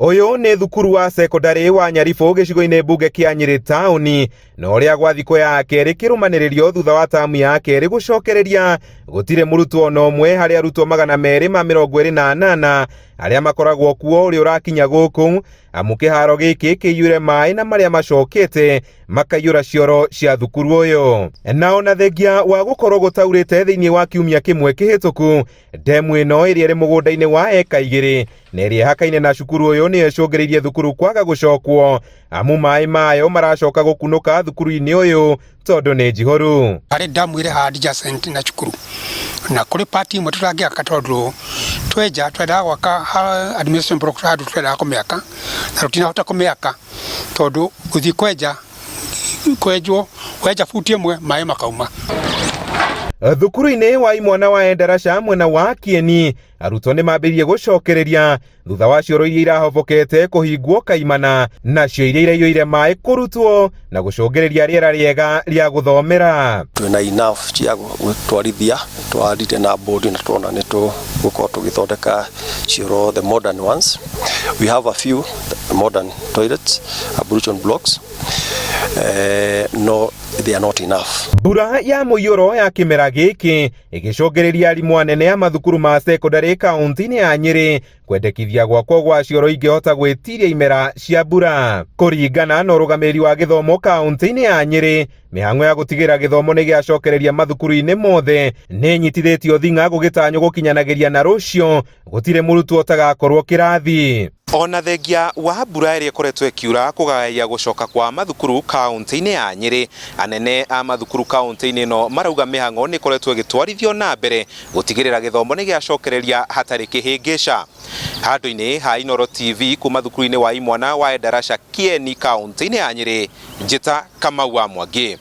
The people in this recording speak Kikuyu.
Ũyũ nĩ thukuru wa cekondarĩ wa Nyaribũ gĩcigo-inĩ mbunge kĩa Nyĩrĩ taũni, na ũrĩa gwa thikũ ya kerĩ kĩrũmanĩrĩrio thutha wa tamu ya kerĩ gũcokereria gũtirĩ mũrutwo ona ũmwe harĩ arutwo 228 arĩa makoragwo kuo ũrĩa ũrakinya gũkũ, amu kĩharo gĩkĩ kĩiyũre maĩ na marĩa macokete makaiyũra cioro cia thukuru ũyũ. Na ona thengia wa gũkorwo gũtaurĩte thĩinĩ wa kiumia kĩmwe kĩhĩtũku, ndemu ĩno ĩrĩa ĩrĩ mũgũnda-inĩ wa eka igĩrĩ na ĩrĩa ĩhakaine na cukuru ũyũ nĩyo ĩcũngĩrĩirie thukuru kwaga gũcokwo, amu maĩ mayo maracoka gũkunũka thukuru-inĩ ũyũ tondũ nĩ njihũru. Harĩ ndamu ĩrĩ haha adjacent na cukuru na kũrĩ part ĩmwe tũtangĩaka tondũ twenja twendaga gwaka administration block handũ twendaga kũmĩaka na tũtinahota kũmĩaka tondũ gũthiĩ kwenja kwenjwo wenja buti ĩmwe maĩ makauma. Thukuru-inĩ wa imwana wa Endarasha mwena wa Kieni, arutwo nĩ mambĩrĩirie gũcokereria thutha wa cioro iria irahobokete kũhingwo kaimana, nacio iria iraiyũire maĩ kũrutwo na gũcũngĩrĩria rĩera rĩega rĩa gũthomera. Twĩna enough cia gũtwarithia, twarire na board na tuona nĩ tũgũkorwo tũgĩthondeka cioro the modern ones. We have a few modern toilets, ablution blocks. No they are not enough. Mbura ya mũiyũro ya kĩmera gĩkĩ ĩgĩcũngĩrĩria arimũ anene a mathukuru ma cekondarĩ kaunti-inĩ ya Nyĩrĩ kwendekithia gwakwo gwa cioro ingĩhota gwĩtiria imera cia mbura. Kũringana na ũrũgamĩrĩri wa gĩthomo kaunti-inĩ ya Nyĩrĩ, mĩhang'o ya gũtigĩrĩra gĩthomo nĩ gĩacokereria mathukuru-inĩ mothe nĩ ĩnyitithĩtio thing'a gũgĩtanywo gũkinyanagĩria na rũciũ gũtirĩ mũrutwo ũtagakorwo kĩrathi. Ona thengia wa mbura ĩrĩa ĩkoretwo ĩkiura kũgagaia gũcoka kwa mathukuru kaunti-inĩ ya Nyĩrĩ, anene a mathukuru kaunti-inĩ ĩno marauga mĩhang'o nĩ ĩkoretwo ĩgĩtwarithio na mbere gũtigĩrĩra gĩthomo nĩ gĩacokereria hatarĩ kĩhĩngĩca. Handũ-inĩ ha Inooro TV kuma thukuru-inĩ wa imwana wa Endarasha Kieni kaunti-inĩ ya Nyĩrĩ, njĩta Kamau wa Mwangi.